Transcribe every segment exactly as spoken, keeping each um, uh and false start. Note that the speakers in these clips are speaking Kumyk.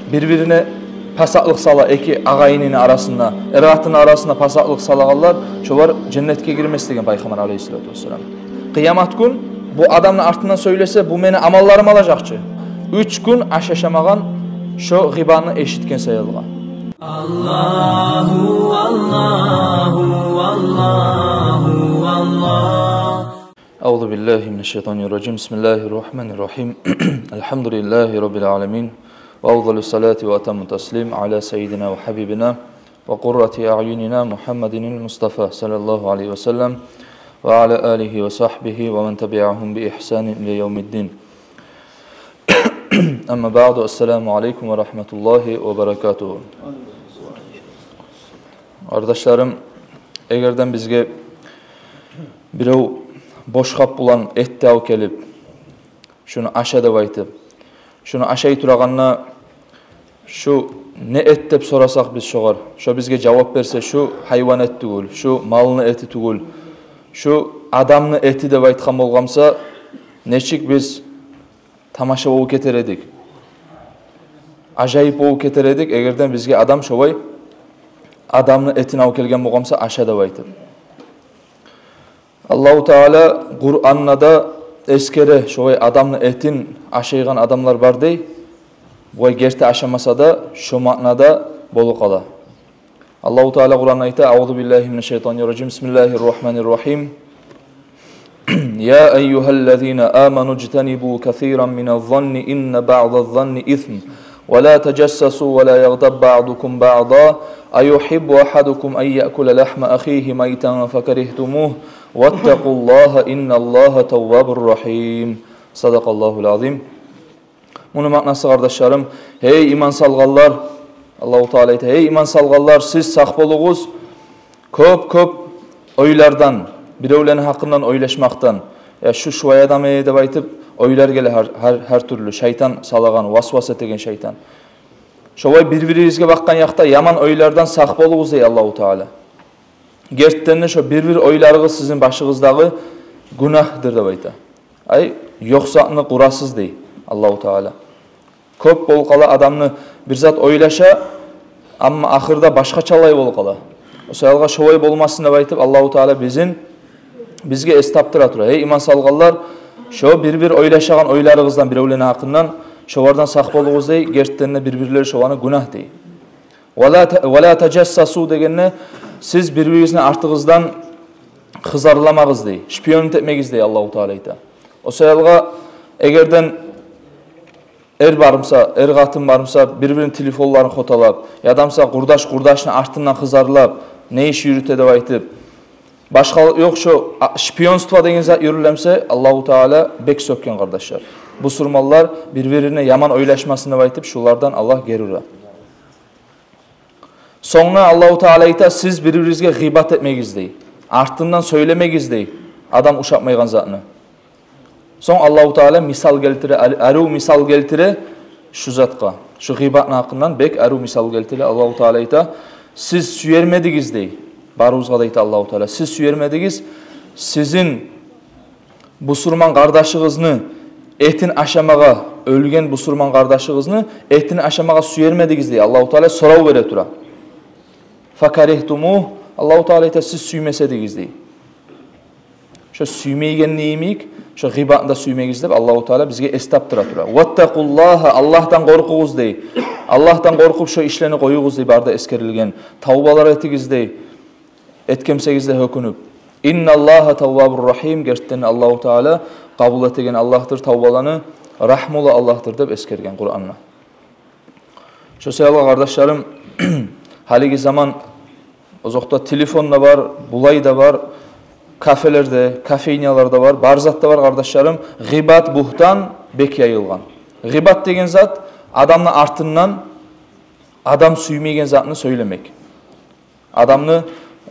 Бир-бирине пасатлыкъ сала, эки агъайынны арасында, эр-къатынны арасында пасатлыкъ салагъанлар, шолар женнетге гирмес деген Пайхаммар алейгьиссалату вассалам. Къыямат гюн бу адамны артындан сёйлесе, бу мени амалларым алажакъ чы. Уьч гюн аш ашамагъан шо гъибатны эшитген саялгъа. Аллагьу, Аллагьу, Аллагьу, Аллагь. أعوذ بالله من الشيطان الرجيم. بسم الله الرحمن الرحيم. الحمد لله رب العالمين. وأفضل الصلاة وأتم التسليم على سيدنا وحبيبنا وقرة أعيننا محمد المصطفى صلى الله عليه وسلم وعلى آله وصحبه ومن تبعهم بإحسان إلى يوم الدين. أما بعد، السلام عليكم ورحمة الله وبركاته. Къардашларым, эгерден бизге бирев бош къап булан эт де алып гелип, шуну аша деп айтып, шуну ашай турагъанда, шу не эт деп сорасакъ биз шогъар, шо бизге жавап берсе, шу гьайван эт тюгюл, шу малны эти тюгюл, шу адамны эти деп айтгъан болгъан буса, нечик биз тамаша болуп гетер эдик, ажайып болуп гетер эдик, эгерден бизге адам шолай адамны этин алып гелген болгъан буса, аша деп айтып. Аллагьу Таала Къуранда да эсгере, шолай адамны этин ашайгъан адамлар бар дей. Булай герти ашамаса да, шо маънада болуп къала. Аллагьу Таала Къуранда айта: أعوذ بالله من الشيطان الرجيم. بسم الله الرحمن الرحيم. يا أيها الذين آمنوا اجتنبوا كثيرا من الظن إن بعض الظن إثم ولا تجسسوا ولا يغتب بعضكم بعضا أيحب أحدكم أن يأكل لحم أخيه ميتا فكرهتموه واتقوا الله إن الله تواب رحيم. صدق الله العظيم. Муну маънасы, къардашларым, гьей иман салгъанлар, Аллагьу Таала айта, гьей иман салгъанлар, сиз сакъ болугъуз кёп-кёп ойлардан, биревлени гьакъындан ойлашмакъдан. Я шу шулай адам эди деп айтып, ойлар геле гьар, гьар, гьар тюрлю, шайтан салагъан, васвас этеген шайтан. Шолай бир-биригизге бакъгъан якъда яман ойлардан сакъ болугъуз дей Аллагьу Таала. Гертиден де шо бир-бир ойларыгъыз сизин башыгъыздагъы гюнагьдыр деп айта. Ай, ёкъ затны къурасыз дей Аллагьу Таала. Кёп болуп къала адамны бир зат ойлаша, амма ахырда башгъачалай болуп къала. О саялгъа шолай болмасын деп айтып, Аллагьу Таала бизин, бизге эс таптыра тура. Гьей иман салгъанлар, шо бир-бир ойлашагъан ойларыгъыздан, биревлени гьакъындан, шолардан сакъ болугъуз дей, гертиден де бир-бирлери шоланы гюнагь дей. ولا ت-, ولا تجسسوا дегенде, сиз бир-биригизни артыгъыздан хызарламагъыз дей, шпионить этмегиз дей Аллагьу Таала айта. О саялгъа, эгерден эр бармса, эр-къатын бармса, бир-бирини телефонларын хоталап, ядамса къурдаш къурдашны артындан хызарлап, не иш юрюте деп айтып, башгъалыкъ ёкъ, шо, а, шпионство деген зат юрюлемсе, Аллагьу Таала бек сёкген, къардашлар. Бусурманлар бир-бирине яман ойлашмасын деп айтып, шулардан Аллагь гери ура. Сонг да Аллагьу Таала айта, сиз бир-биригизге гъибат этмегиз дей. Артындан сёйлемегиз дей адам ушатмайгъан затны. Сонг Аллагьу Таала мисал гелтире, ар-, арив мисал гелтире шу затгъа. Шу гъибатны гьакъындан бек арив мисал гелтире. Аллагьу Таала айта, сиз сюермедигиз дей. Барыбызгъа да айта Аллагьу Таала, сиз сюермедигиз сизин бусурман къардашыгъызны этин ашамагъа, оьлген бусурман къардашыгъызны этин ашамагъа сюермедигиз дей Аллагьу Таала сорав бере тура. فكرهتموه, Аллагьу Таала айта, сиз сюймес эдигиз дей. Шо сюймейгенни йимик, шо гъибатны да сюймегиз деп Аллагьу Таала бизге эс таптыра тура. واتقوا الله, Аллагьдан къоркъугъуз дей. Аллагьдан къоркъуп, шо ишлени къоюгъуз дей, бары да эсгерилген. Тавбалар этигиз дей. Этгенсегиз де гьёкюнюп. إن الله تواب رحيم, гертиден Аллагьу Таала къабул этеген Аллагьдыр тавбаланы, рагьмулу Аллагьдыр деп эсгерген Къуранда. Шо саялы, къардашларым, гьалиги заман, озокъда, телефон да бар, булай да бар, кафелерде, кофейняларда бар, бар затда бар, къардашларым, гъибат, бугьтан бек яйылгъан. Гъибат деген зат адамны артындан адам сюймейген затны сёйлемек. Адамны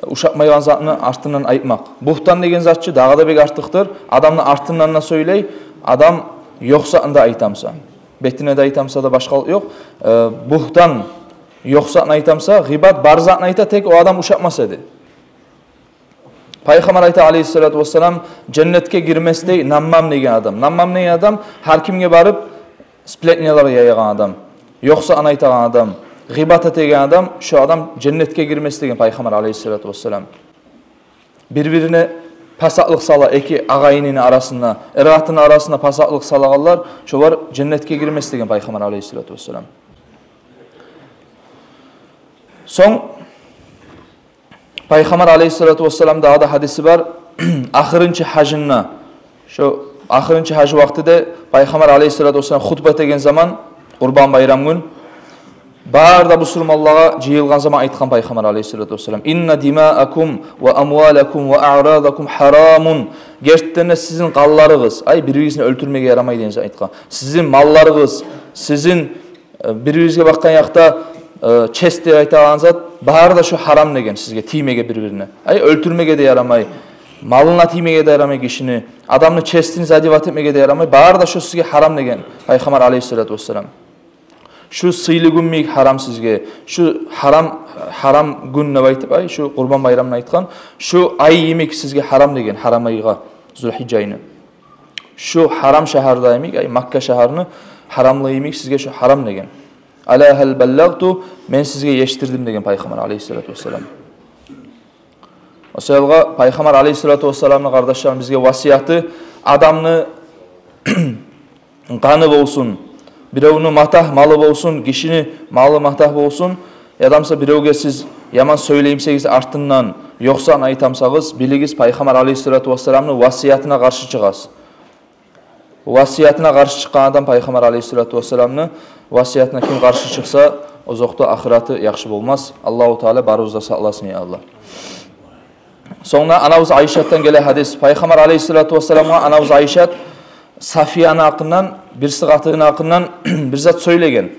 ушатмайгъан затны артындан айтмакъ. Бугьтан деген зат чы дагъы да бек артыкъдыр. Адамны артындан да сёйлей, адам ёкъ затны да айтамса. Бетине де айтамса да башгъалыкъ ёкъ. Э, бугьтан ёкъ затны айтамса, гъибат бар затны айта, тек о адам ушатмас эди. Пайхаммар айта, алейгьиссалату вассалам, женнетге гирмес дей наммам деген адам. Наммам деген адам гьар кимге барып, сплетнялар яягъан адам. ёкъса аны айтагъан адам, гъыйбат этеген адам, шо адам женнетге гирмес деген Пайхаммар алейгьиссалату вассалам. Бир-бирине пасатлыкъ сала, эки агъа-инини арасында, эр-къатынны арасында пасатлыкъ салагъанлар, шолар женнетге гирмес деген Пайхаммар алейгьиссалату вассалам. Сонг Пайхаммар алейгьиссалату вассаламны дагъы да гьадиси бар, ахырынчы гьажында, шо ахырынчы гьаж вакътиде Пайхаммар алейгьиссалату вассалам хутба этеген заман, Къурбан байрам гюн, бары да бусурманлагъа жыйылгъан заман айтгъан Пайхаммар алейгьиссалату вассалам: «Инна димаакум ва амвалакум ва аърадакум гьарамун». Гертиден де сизин къанларыгъыз, ай, бир-биригизни оьлтюрмеге ярамай деген зат айтгъан. Сизин малларыгъыз, сизин, э, бир-биригизге бакъгъан якъда, э, честь деп айтагъан зат, бары да шо гьарам деген, сизге тиймеге бир-бирине. Ай, оьлтюрмеге де ярамай, малына тиймеге де ярамай гишини, адамны честин задевать этмеге де ярамай, бары да шо сизге гьарам деген Пайхаммар алейгьиссалату вассалам. Шу сыйлы гюн йимик гьарам сизге, шу гьарам, гьарам гюн деп айтып, ай, шу Къурбан байрамны айтгъан, шу ай йимик сизге гьарам деген, гьарам айгъа, Зулгьижжа айны. Шу гьарам шагьарда йимик, ай, Макка шагьарны гьарамлыгъы йимик сизге шу гьарам деген. «Ала гьал баллагъту», мен сизге етишдирдим деген Пайхаммар алейгьиссалату вассалам. О саялгъа Пайхаммар алейгьиссалату вассаламны, къардашларым, бизге васияты: адамны къаны болсун, биревню матагь малы болсун, гишини малы матагь болсун, ядамса биревге сиз яман сёйлеймисегиз артындан, ёкъса аны айтамсагъыз, билигиз, Пайхаммар алейгьиссалату вассаламны васиятына къаршы чыгъасыз. Васиятына къаршы чыкъгъан адам, Пайхаммар алейгьиссалату вассаламны васиятына ким къаршы чыкъса, озокъда, ахыраты яхшы болмас. Аллагьу Таала барыбызны да сакъласын, я Аллагь. Сонг да анабыз Айшатдан геле гьадис. Пайхаммар алейгьиссалату вассаламгъа анабыз Айшат Сафияны гьакъындан, бирси къатыны гьакъындан бир зат сёйлеген.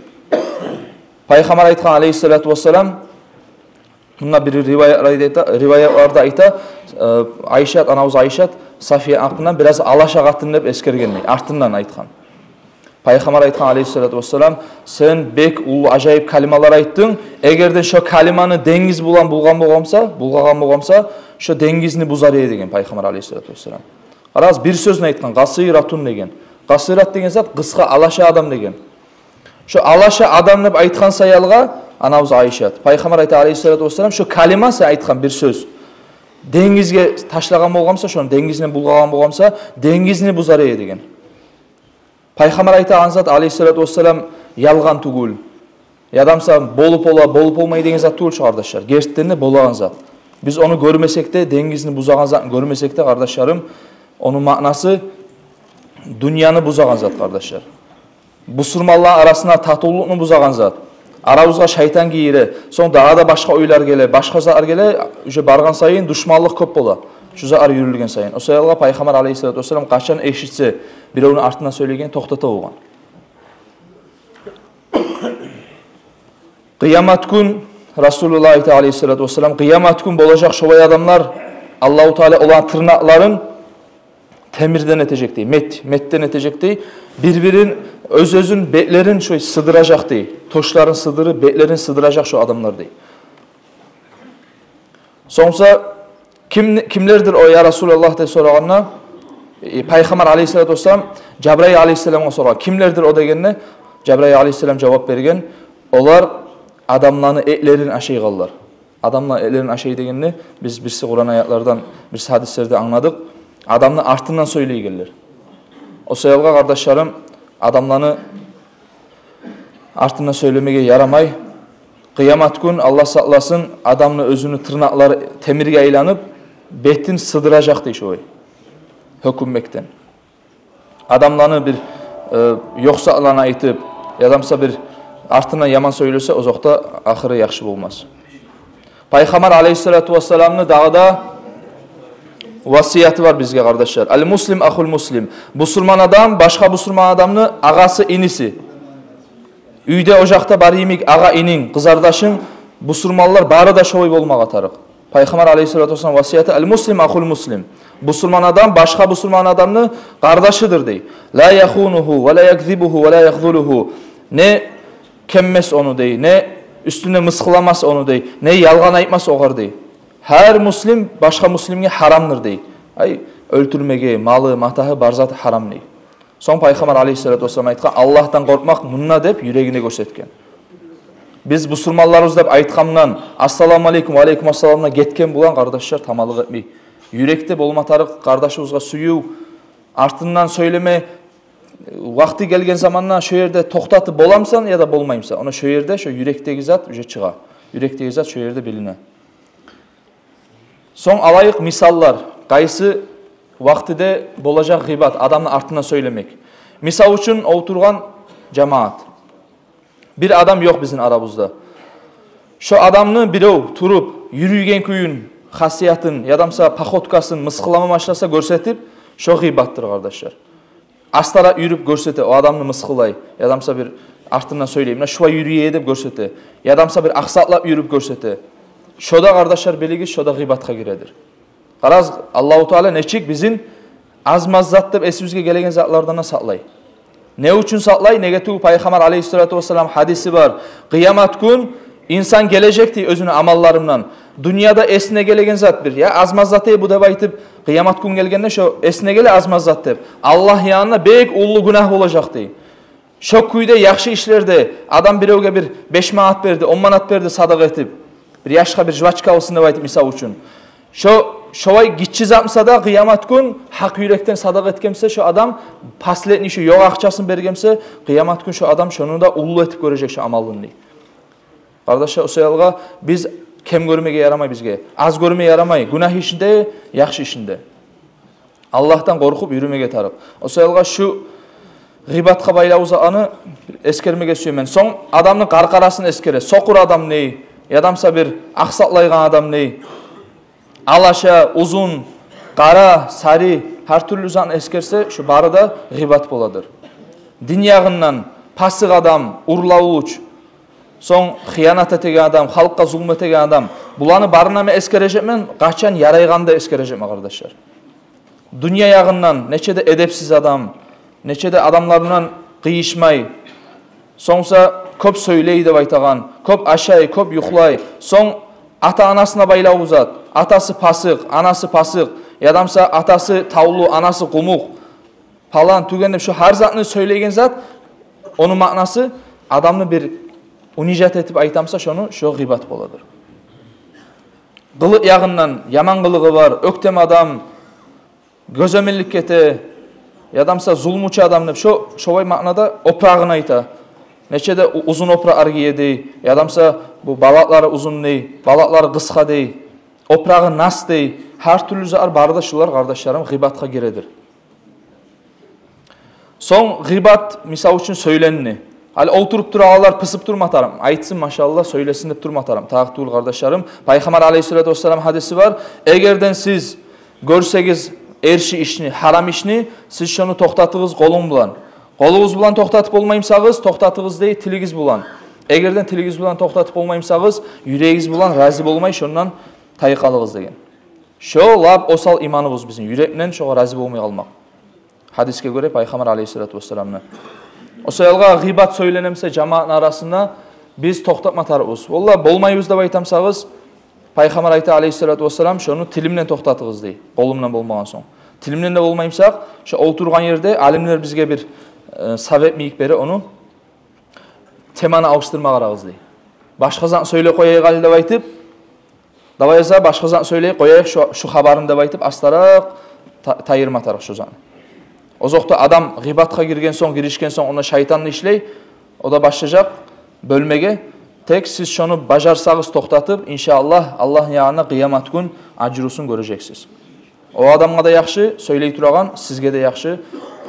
Пайхаммар айтгъан алейгьиссалату вассалам, мунда бир риваятларда айта, риваятларда айта, э, Айшат, анабыз Айшат Сафия гьакъындан бираз алаша къатын деп эсгерген дей, артындан айтгъан. Пайхаммар айтгъан алейгьиссалату вассалам: «Сен бек уллу ажайып калималар айтдынг. Эгер де шо калиманы денгиз булан булгъагъан болгъанса, булгъагъан болгъанса, шо денгизни бузар эди», — деген Пайхаммар алейгьиссалату вассалам. Къарагъыз, бир сёзню айтгъан, къасиратун деген. Къасират деген зат къысгъа, алаша адам деген. Шо алаша адам деп айтгъан саялгъа, анабыз Айшат, Пайхаммар айта алейгьиссалату вассалам: «Шо калима, сен айтгъан бир сёз, денгизге ташлагъан болгъанса, шону денгизни булгъагъан болгъанса, денгизни бузар эди», — деген. Пайхаммар айтагъан зат алейгьиссалату вассалам ялгъан тюгюл, ядамса болуп бола, болуп болмай деген зат тюгюл шу, къардашлар. Гертиден де болагъан зат. Биз ону гёрмесек де, денгизни бузагъан затны гёрмесек де, къардашларым, ону маънасы дюньяны бузагъан зат, къардашлар. Бусурманлар арасына татывлукъну бузагъан зат. Арабызгъа шайтан гийире, сонг дагъы да башгъа ойлар геле, башгъа затлар геле, уже баргъан сайын душманлыкъ кёп бола. Шу затлар юрюлген сайын. О саялгъа Пайхаммар алейгьиссалату вассалам къачан эшитсе биревню артындан сёйлеген, токътата болгъан. Къыямат гюн, Расулуллагь айта алейгьиссалату вассалам, къыямат гюн болажакъ шолай адамлар, Аллагьу Таала оланы тырнакъларын темирден этежек дей, мет, метден этежек дей, бир-бирин, оьз-оьзюн, бетлерин шолай сыдыражакъ дей, тишлерин сыдырып, бетлерин сыдыражакъ шо адамлар дей. Сонг буса, «Ким, кимлердир о, я Расулаллагь?» — деп сорагъанда, э, Пайхаммар алейгьиссалату вассалам Жабраил алейгьиссаламгъа сорагъан: «Кимлердир о?» — дегенде, Жабраил алейгьиссалам жавап берген: «Олар адамланы этлерин ашайгъанлар». Адамланы этлерин ашай дегенни биз бирси Къуран аятлардан, бирси гьадислерден англадыкъ. Адамны артындан сёйлейгенлер. О саялгъа, къардашларым, адамланы артындан сёйлемеге ярамай. Къыямат гюн, Аллагь сакъласын, адамны оьзюню тырнакълары темирге айланып, бетин сыдыражакъ дей шолай гьёкюнмекден. Адамланы бир, э, ёкъ затланы айтып, ядамса бир артындан яман сёйлесе, озокъда, ахыры яхшы болмас. Пайхаммар алейгьиссалату вассаламны дагъы да васияты бар бизге, къардашлар. «Ал-муслим ахул муслим». Бусурман адам башгъа бусурман адамны агъасы, иниси. Уьйде, ожакъда бар йимик агъа-ининг, къызардашынг, бусурманлар бары да шолай болмагъа тарыкъ. Пайхаммар алейгьиссалату вассалам васияты: «Ал-муслим ахул муслим». Бусурман адам башгъа бусурман адамны къардашыдыр дей. «Ла яхунуху, ва ла якзибуху, ва ла яхзулуху». Не кеммес ону дей, не уьстюне мысгъылламас ону дей, не ялгъан айтмас огъар дей. Гьар муслим башгъа муслимге гьарамдыр дей. Ай, оьлтюрмеге, малы, матагьы, бар заты гьарам дей. Сонг Пайхаммар алейгьиссалату вассалам айтгъан: «Аллагьдан къоркъмакъ мунда», — деп, юрегине гёрсетген. Биз бусурманларбыз деп айтгъандан, ассаламу алейкум, ва алейкум ассаламдан гетген булан, къардашлар, тамалыкъ этмей. Юрекде болма тарыкъ къардашыбызгъа сююв, артындан сёйлеме, вакъти гелген заманда шо ерде токътатып боламысан яда болмаймысан. Она шо ерде шо юрекдеги зат уже чыгъа. Юрекдеги зат шо ерде билине. Сонг алайыкъ мисаллар. Къайсы вакътиде болажакъ гъибат, адамны артындан сёйлемек. Мисал учун, олтургъан жамаат. Бир адам ёкъ бизин арабызда. Шо адамны бирев туруп, юрюйген кююн, хасиятын, ядамса походкасын мысгъыллама башласа, гёрсетип, шо гъибатдыр, къардашлар. Астаракъ юрюп гёрсете, о адамны мысгъыллай, ядамса бир артындан сёйлей, мына шулай юрюй деп гёрсете, ядамса бир акъсакълап юрюп гёрсете. Шо да, къардашлар, билигиз, шо да гъибатгъа гиредир. Къарагъыз, Аллагьу Таала нечик бизин аз-маз зат деп эсибизге гелеген затлардан да сакълай. Не учун сакълай? Неге тюгюл Пайхаммар алейгьиссалату вассалам гьадиси бар. Къыямат гюн инсан гележек дей оьзюню амалларындан. Дюньяда эсине гелеген зат бир, я аз-маз зат эй бу деп айтып, къыямат гюн гелгенде шо эсине геле аз-маз зат деп, Аллагь янында бек уллу гюнагь болажакъ дей. Шо кюйде яхшы ишлерде адам биревге бир беш манат берди, он манат берди садакъа этип, бир яшгъа бир жвачка алсын деп айтып, мисал учун. Шо, шолай гиччи затмыса да, къыямат гюн гьакъ юрекден садакъа этгенмисе шо адам, последний шо ёкъ акъчасын бергенмисе, къыямат гюн шо адам шону да уллу этип гёрежек шо амалын дей. Къардашлар, о саялгъа биз кем гёрмеге ярамай бизге, аз гёрме ярамай гюнагь ишинде, яхшы ишинде. Аллагьдан къоркъуп юрюмеге тарыкъ. О саялгъа шу гъибатгъа байлавлу затны эсгермеге сюемен. Сонг адамны къаркъарасын эсгере. Сокъур адам дей, ядамса бир акъсакълайгъан адам дей, алаша, узун, къара, сари, гьар тюрлю затны эсгерсе, шу бары да гъибат боладыр. Дин ягъындан пасыкъ адам, урлавуч, сонг хыянат этеген адам, халкъгъа зулму этеген адам. Буланы барын да мен эсгережекмен, къачан ярайгъанда эсгережекмен, къардашлар. Дюнья ягъындан нече де эдепсиз адам, нече де адамлар булан къыйышмай, сонгса кёп сёйлей деп айтагъан, кёп ашай, кёп юхлай, сонг ата-анасына байлавлу зат, атасы пасыкъ, анасы пасыкъ, ядамса атасы тавлу, анасы къумукъ, палан, тюген деп, шо гьар затны сёйлейген зат, ону маънасы адамны бир унижать этип айтамыса, шону, шо гъибат боладыр. Къылыкъ ягъындан яман къылыгъы бар, оьктем адам, гёземеллик эте, ядамса зулмучу адам деп, шо, шолай маънада опурагъын айта. Нече де у-, узун опуракълар гие дей, ядамса бу балакълары узун дей, балакълары къысгъа дей, опурагъы нас дей. Гьар тюрлю затлар бары да шулар, къардашларым, гъибатгъа гиредир. Сонг гъибат, мисал учун, сёйленди. Гьали олтуруп турагъанлар пысып турма тарыкъ. Айтсын, машалла, сёйлесин деп турма тарыкъ. Тарыкъ тюгюл, къардашларым. Пайхаммар алейгьиссалату вассалам гьадиси бар. Эгерден сиз гёрсегиз эрши ишни, гьарам ишни, сиз шону токътатыгъыз къолунг булан. Къолугъуз булан токътатып болмаймысагъыз, токътатыгъыз дей тилигиз булан. Эгерден тилигиз булан токътатып болмаймысагъыз, юрегигиз булан рази болмай шондан тайып къалыгъыз деген. Шо лап осал иманыбыз бизин, юрекден шогъар рази болмай къалмакъ. Гьадисге гёре Пайхаммар алейгьиссалату вассаламны. О саялгъа гъибат сёйленемисе жамаатны арасында, биз токътатма тарыкъбыз. Валлагь, болмайбыз деп айтамысагъыз, Пайхаммар айта алейгьиссалату вассалам, шону тилимден токътатыгъыз дей, къолумдан болмагъан сонг. Тилимден де болмаймысакъ, шо олтургъан ерде алимлер бизге бир, э, совет мийик бере, ону теманы алышдырма къарагъыз дей. Башгъа затны сёйлеп къояйыкъ гьали деп айтып, давай, за, башгъа затны сёйлей къояйыкъ, шу, шу хабарын деп айтып, астаракъ та-, тайдырма тарыкъ шу затны. Озокъда, адам гъибатгъа гирген сонг, гиришген сонг, онда шайтан да ишлей, о да башлажакъ бёлмеге. Тек сиз шону бажарсагъыз токътатып, иншааллагь, Аллагьны янында къыямат гюн ажрусун гёрежексиз. О адамгъа да яхшы сёйлей турагъан, сизге де яхшы,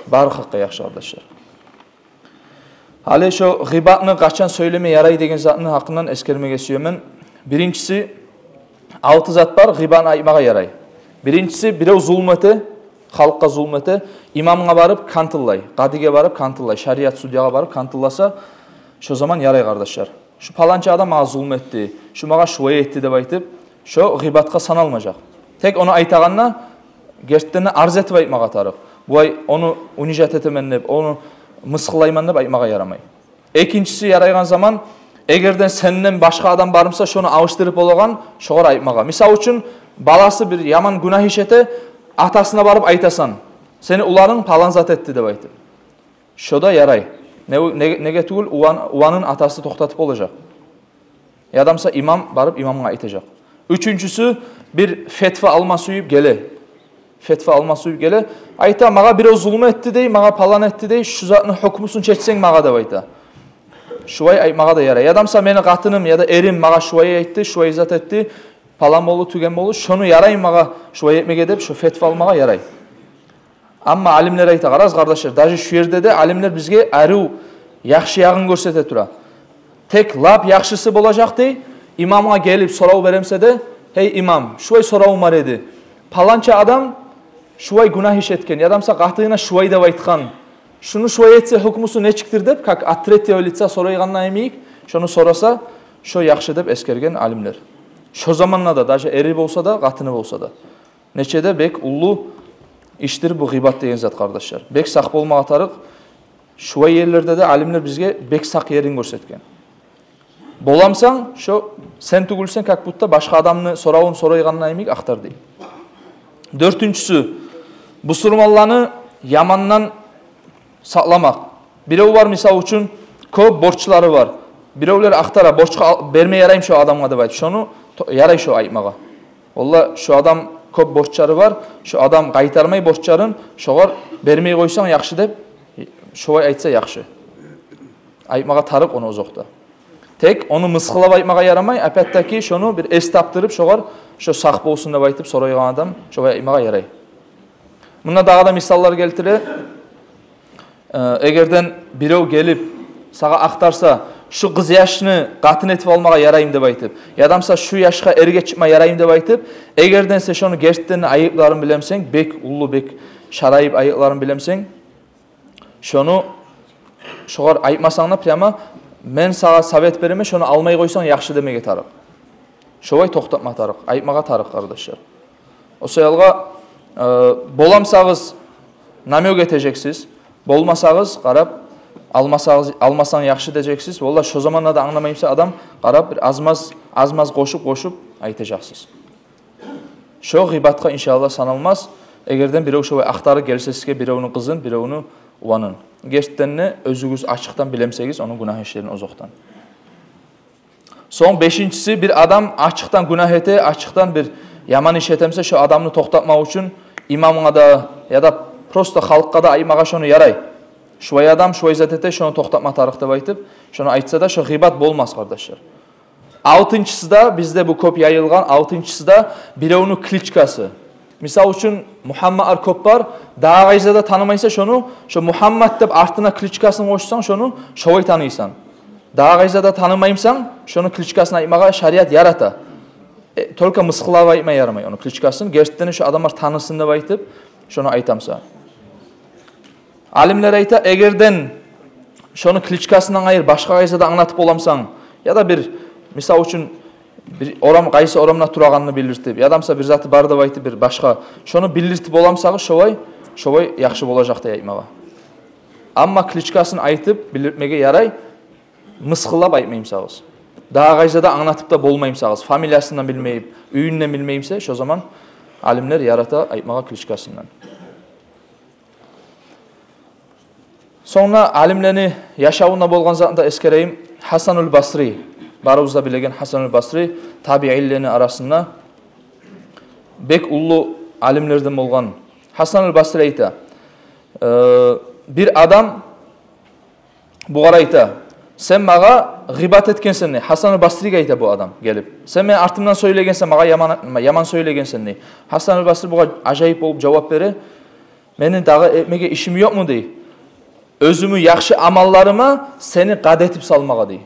бары халкъгъа яхшы, къардашлар. Гьали шо гъибатны къачан сёйлеме ярай деген затны гьакъындан эсгермеге сюемен. Биринчиси, алты зат бар, гъибатны айтмагъа ярай. Биринчиси, бирев зулму эте, халкъгъа зулму эте, имамгъа барып кантыллай, къадиге барып кантыллай, шариат судьягъа барып кантылласа, шо заман ярай, къардашлар. Шу паланча адам магъа зулму этди, шу магъа шулай этди деп айтып, шо гъибатгъа саналмажакъ. Тек ону айтагъанда, гертиден де арз этип айтмагъа тарыкъ. Булай ону унижать этемен деп, ону мысгъыллайман деп айтмагъа ярамай. Экинчиси, ярайгъан заман, эгерден сенден башгъа адам бармыса, шону алышдырып болагъан, шогъар айтмагъа. Мисал учун, баласы бир яман гюнагь иш эте, атасына барып айтасан: «Сени уланынг палан зат этди», — деп айтып. Шо да ярай. Не, не, неге тюгюл, улан-, уланын атасы токътатып болажакъ. Ядамса имам барып имамгъа айтажакъ. Уьчюнчюсю, бир фетва алма сюйюп геле. Фетва алма сюйюп геле. Айта: «Магъа бирев зулму этди, — дей, — магъа палан этди, — дей, — шу затны гьукмусун чечсенг магъа», — деп айта. Шулай айтмагъа да ярай. Ядамса: «Мени къатыным яда эрим магъа шулай айтды, шулай зат этди, палан болду, тюген болду, шону ярайму магъа шулай этмеге?» — деп, шо фетва алмагъа ярай. Амма алимлер айта, къарагъыз, къардашлар, даже шу ерде де алимлер бизге арив, яхшы ягъын гёрсете тура. Тек лап яхшысы болажакъ, дей, имамгъа гелип сорав беремсе де: «Гьей имам, шулай соравум бар эди. Паланча адам шулай гюнагь иш этген, ядамса къатынына шулай деп айтгъан. Шуну шулай этсе, гьукмусу нечикдир?» — деп, как от третьего лица сорайгъанда йимик, шону сораса, шо яхшы деп эсгерген алимлер. Шо заманда да, даже эри болса да, къатыны болса да. Нече де бек уллу ишдир бу гъибат деген зат, къардашлар. Бек сакъ болмагъа тарыкъ. Шулай ерлерде де алимлер бизге бек сакъ ерин гёрсетген. Боламсан, шо сен тюгюлсен, как будто башгъа адамны соравун сорайгъанда йимик ахтар, дей. Дёртюнчюсю, бусурманланы ямандан сакъламакъ. Бирев бар, мисал учун, кёп борчлары бар. Биревлер ахтара, борчгъа ал-, берме ярайму шо адамгъа деп айтып. Шону то-, ярай шо айтмагъа. Валла, шо адам кёп борчлары бар, шо адам къайтармай борчларын, шогъар бермей къойсанг яхшы деп, шолай айтса яхшы. Айтмагъа тарыкъ ону озокъда. Тек ону мысгъыллап айтмагъа ярамай, опять-таки шону бир эс тапдырып, шогъар, шо сакъ болсун деп айтып сорайгъан адам, шолай айтмагъа ярай. Мунда дагъы да мисаллар гелтире. Э, эгерден бирев гелип, сагъа ахтарса, шу къызъяшны къатын этип алмагъа ярайму деп айтып, ядамса шу яшгъа эрге чыкъма ярайму деп айтып, эгерден сен шону гертиден айыпларын билемсенг, бек уллу, бек шарайып айыпларын билемсенг, шону шогъар айтмасанг да, прямо: «Мен сагъа совет беремен, шону алмай къойсанг яхшы», — демеге тарыкъ. Шолай токътатма тарыкъ, айтмагъа тарыкъ, къардашлар. О саялгъа, э, боламсагъыз, намёк этежексиз, болмасагъыз, къарап, алмасагъыз, алмасанг яхшы дежексиз. Валла, шо заманда да англамаймса адам, къарап, бир аз-маз, аз-маз къошуп-къошуп айтажакъсыз. Шо гъибатгъа, иншааллагь, саналмас. Эгерден бирев шолай ахтарып гелсе сизге биревню къызын, биревню уланын, гертиден де оьзюгюз ачыкъдан билемсегиз ону гюнагь ишлерин озокъдан. Сонг бешинчиси, бир адам ачыкъдан гюнагь эте, ачыкъдан бир яман иш этемсе, шо адамны токътатмакъ учун имамгъа да, яда просто халкъгъа да айтмагъа шону ярай. Шулай адам шулай зат эте, шону токътатма тарыкъ деп айтып, шону айтса да, шо гъибат болмас, къардашлар. Алтынчысы да, бизде бу кёп яйылгъан, алтынчысы да биревню кличкасы. Мисал учун, Мухаммадлар кёп бар, дагъы къайсы да танымайса шону, шо Мухаммад деп артына кличкасын къошсанг шону, шолай таныйсан. Дагъы къайсы да танымаймсан, шону кличкасын айтмагъа шариат ярата. Э, только мысгъыллап айтма ярамай ону кличкасын, гертиден шо адамлар танысын деп айтып, шону айтамса. Алимлер айта, эгерден шону кличкасындан айыр башгъа къайсы да англатып боламсан, яда бир, мисал учун, бир орам, къайсы орамда турагъанын билдиртип, ядамса бир заты бар деп айтып, бир башгъа, шону билдиртип боламсагъыз, шолай, шолай яхшы болажакъ деп айтмагъа. Амма кличкасын айтып билдиртмеге ярай, мысгъыллап айтмаймсагъыз. Дагъы къайсы да англатып да болмаймсагъыз, фамилиясын да билмейип, уьюн де билмеймсе, шо заман алимлер ярата айтмагъа кличкасындан. Сонг да алимлени яшавунда болгъан затны да эсгерейим. Гьасанул Басри, барыбыз да билеген Гьасанул Басри, табиинлени арасында бек уллу алимлерден болгъан. Гьасанул Басри айта, э, бир адам бугъар айта: «Сен магъа гъибат этгенсен», — дей. Гьасанул Басригъа айта бу адам гелип: «Сен мени артымдан сёйлегенсен, магъа яман, яман сёйлегенсен», — дей. Гьасанул Басри бугъар ажайып болуп жавап бере: «Мени дагъы этмеге ишим ёкъму, — дей, — оьзюмню яхшы амалларыма сени къади этип салмагъа?» — дей.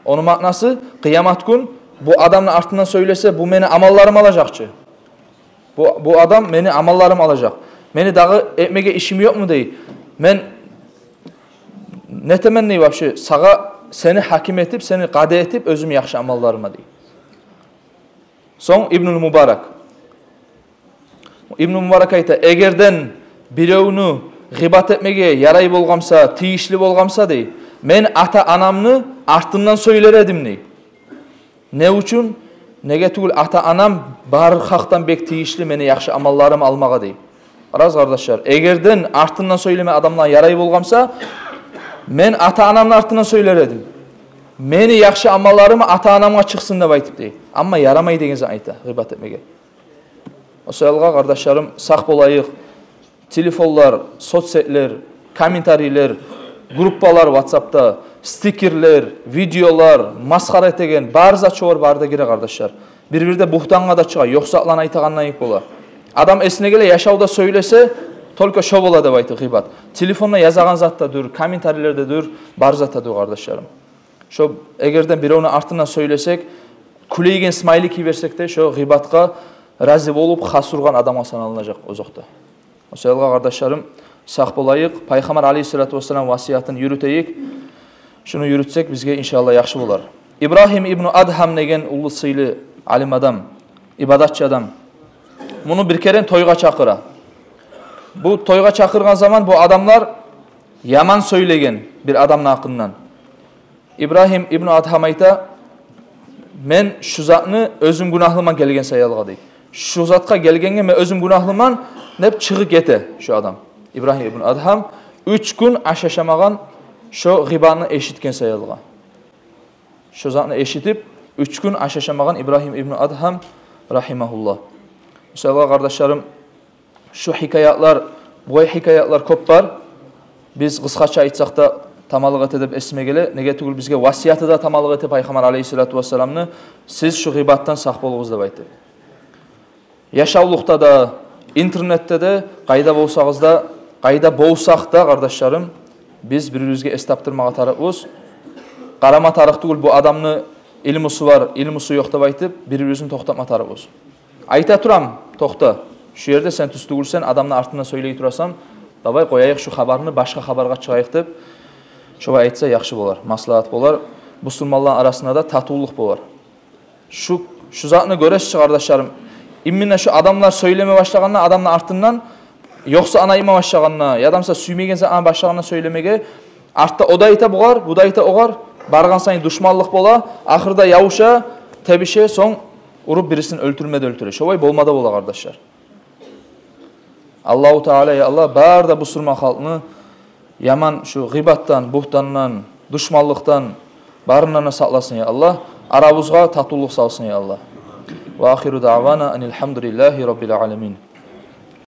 Ону маънасы, къыямат гюн бу адамны артындан сёйлесе, бу мени амалларым алажакъ чы. Бу, бу адам мени амалларым алажакъ. «Мени дагъы этмеге ишим ёкъму, — дей, — мен нетемен, — дей, — вообще сагъа, сени гьаким этип, сени къади этип оьзюмню яхшы амалларыма?» — дей. Сонг Ибнул Мубарак. Ибнул Мубарак айта: «Эгерден биревню гъибат этмеге ярай болгъамса, тийишли болгъамса, — дей, — мен ата-анамны артындан сёйлер эдим», — дей. Не учун? Неге тюгюл, ата-анам бар гьакъдан бек тийишли мени яхшы амалларым алмагъа, дей. Къарагъыз, къардашлар, эгерден артындан сёйлеме адамлагъа ярай болгъамса, мен ата-анамны артындан сёйлер эдим. Мени яхшы амалларым ата-анамгъа чыкъсын деп айтып дей. Амма ярамай деген зат айта гъыйбат этмеге. О саялгъа, къардашларым, сакъ болайыкъ. Телефонлар, соцсетлер, комментарийлер, группалар WhatsApp-та, стикерлер, видеолар, масхара этеген бар зат чы бар, бары да гире, къардашлар. Бир-бирде бугьтангъа да чыгъа, ёкъ затланы айтагъандан йимик бола. Адам эсине геле, яшавда сёйлесе, только шо бола деп айтып гъыйбат. Телефонда язагъан зат да дюр, комментарийлер де дюр, бар зат да дюр, къардашларым. Шо эгерден биревню артындан сёйлесек, кюлейген смайлик йиберсек де, шо гъыйбатгъа рази болуп, хас ургъан адамгъа саналынажакъ озокъда. О саялгъа, къардашларым, сакъ болайыкъ, Пайхаммар алейгьиссалату вассалам васиятын юрютейик. Шуну юрютсек, бизге, иншааллагь, яхшы болар. Ибрагьим ибну Адгьам деген уллу сыйлы алим адам, ибадатчы адам. Муну бир керен тойгъа чакъыра. Бу тойгъа чакъыргъан заман бу адамлар яман сёйлеген бир адамны гьакъындан. Ибрагьим ибну Адгьам айта: «Мен шу затны оьзюм гюнагьлыман гелген саялгъа», — дей. «Шу затгъа гелгенге мен оьзюм гюнагьлыман», — деп чыгъып гете шу адам. Ибрагьим ибну Адгьам уьч гюн аш ашамагъан шо гъыйбатны эшитген саялгъа. Шо затны эшитип, уьч гюн аш ашамагъан Ибрагьим ибну Адгьам, рагьимагьуллагь. О саялгъа, къардашларым, шу хикаятлар, бугъай хикаятлар кёп бар. Биз къысгъача айтсакъ да, тамалыкъ эте деп эсиме геле. Неге тюгюл, бизге васияты да тамалыкъ эте Пайхаммар алейгьиссалату вассаламны: «Сиз шу гъыйбатдан сакъ болугъуз», — деп айтып. Яшавлукъда да, интернетде де, къайда болсагъыз да, къайда болсакъ да, къардашларым, биз бир-бирибизге эс тапдырмагъа тарыкъбыз. Къарама тарыкъ тюгюл, бу адамны илмусу бар, илмусу ёкъ деп айтып, бир-бирибизни токътатма тарыкъбыз. Айта турам: «Токъта, шу ерде сен тюз тюгюлсен, адамны артындан сёйлей турасан, давай къояйыкъ шу хабарны, башгъа хабаргъа чыгъайыкъ», — деп, шолай айтса, яхшы болар, маслагьат болар. Бусурманланы арасында да татывлукъ болар. Шу, шу затны гёресиз чи, къардашларым. Именно шу адамлар сёйлеме башлагъанда адамны артындан, ёкъса анайма башлагъанда, ядамса сюймеген затны башлагъанда сёйлемеге, артда о да айта бугъар, бу да айта огъар, баргъан сайын душманлыкъ бола, ахырда ябуша, тебише, сонг уруп бирисин оьлтюрме де оьлтюре. Шолай болма да бола, къардашлар. Аллагьу Таала, я Аллагь, бары да бусурман халкъны яман шу гъыйбатдан, бугьтандан, душманлыкъдан барындан да сакъласын, я Аллагь. Арабызгъа татывлукъ салсын, я Аллагь. Ва ахиру даъвана анил гьамдулиллагьи раббил аламин.